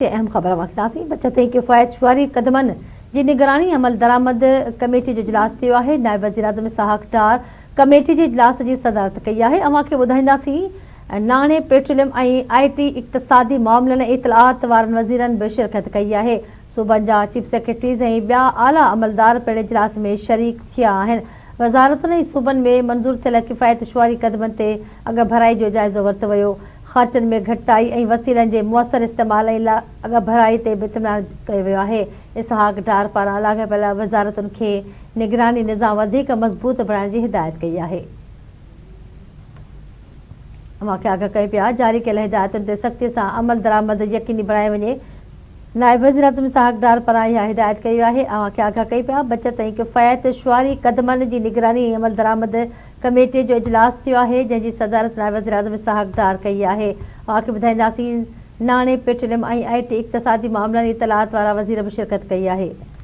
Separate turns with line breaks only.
تي اهم خبر اوهان کي ڏينداسين، بچت ۽ ڪفايت شعاري قدمن جي نگراني ۽ عملدرآمد ڪميٽي جو اجلاس ٿيو آهي، نائب وزيراعظم اسحاق ڊار ڪميٽي جي اجلاس جي صدارت ڪئي آهي، اوهان کي ٻڌائينداسين ناڻي، پيٽروليم ۽ آء ٽي، اقتصادي معاملن ۽ اطلاعات وارن وزيرن به شرڪت ڪئي آهي، صوبن جا چيف سيڪريٽريز ۽ ٻيا اعليٰ عملدار پڻ اجلاس ۾ شريڪ ٿيا آهن، وزارتن ۽ صوبن ۾ منظور ٿيل ڪفايت شعاري قدمن تي اڳڀرائي جو جائزو ورتو ويو. خرچن ۾ گهٽتائي ۽ وسيلن جي موثر استعمال ۽ اڳڀرائي تي به اطمينان ڪيو ويو آهي. اسحاق ڊار پاران لاڳاپيل وزارتن کي نگراني نظام وڌيڪ مضبوط بڻائڻ جي هدايت ڪئي آهي. اوهان کي آگاهه ڪيون پيا جاري ڪيل هدايتن تي سختي سان عملدرآمد يقيني بڻايو وڃي. نائب وزيراعظم اسحاق ڊار پاران اها هدايت ڪئي وئي آهي. اوهان کي آگاهه ڪيون پيا بچت ۽ ڪفايت شعاري قدمن جي نگراني ۽ عملدرآمد ڪميٽي جو اجلاس ٿيو آهي جنهن جي صدارت نائب وزيراعظم اسحاق ڊار ڪئي آهي. اوهان کي ٻڌائينداسين ناڻي، پيٽروليم ۽ آء ٽي اقتصادي معاملن ۽ اطلاعات وارا وزير به شرڪت ڪئي آهي.